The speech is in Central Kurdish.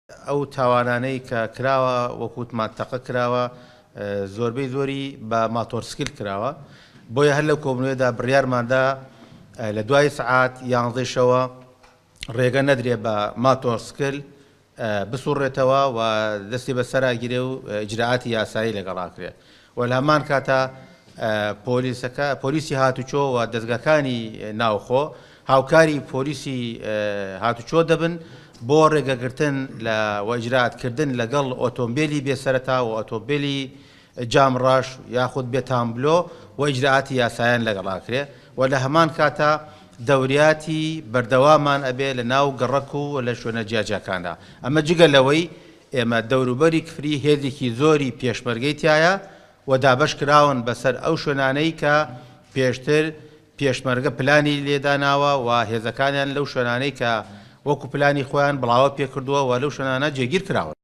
ئەو تاوانانەی کە کراوە وەکو وتمان تەقە کراوە زۆربەی زۆری بە ماتۆرسکیل کراوە بۆیە هەر لەو کۆبوونەوەیەدا بڕیارماندا لە دوای سەعات یانزەی شەوە ڕێگە نەدرێ بە ماتۆرسکل بسوڕێتەوە و دەستی بەسەرا گیرێ و ئیجرائاتی یاسایی لەگەڵا کرێ و لە هەمان کاتا پۆلیسەکە پۆلیسی هاتوچۆ و دەزگاکانی ناوخۆ هاوکاری پۆلیسی هاتوچۆ دەبن بۆ ڕێگەگرتن لە و ئیجرائات کردن لەگەڵ ئۆتۆمبێلی بێ سەرەتا و ئۆتۆمبێلی جام ڕەش یاخود بێ تامبلۆ و ئیجرائاتی یاسایان لەگەڵ ئەکرێ و لە هەمان کاتا دەوریاتی بەردەوامان ئەبێ لە ناو گەڕەک و لە شوێنە جیاجیاکاندا ئەمە جگە لەوەی ئێمە دەوروبەری کفری هێزێکی زۆری پێشمەرگەی تیایە و دابەش کراون بەسەر ئەو شوێنانەی کە پێشتر پێشمەرگە پلانی لێ داناوە و هێزەکانیان لەو شوێنانەی کە وەکو پلانی خۆیان بڵاوە پێکردووە و لەو شوێنانە جێگیر کراون.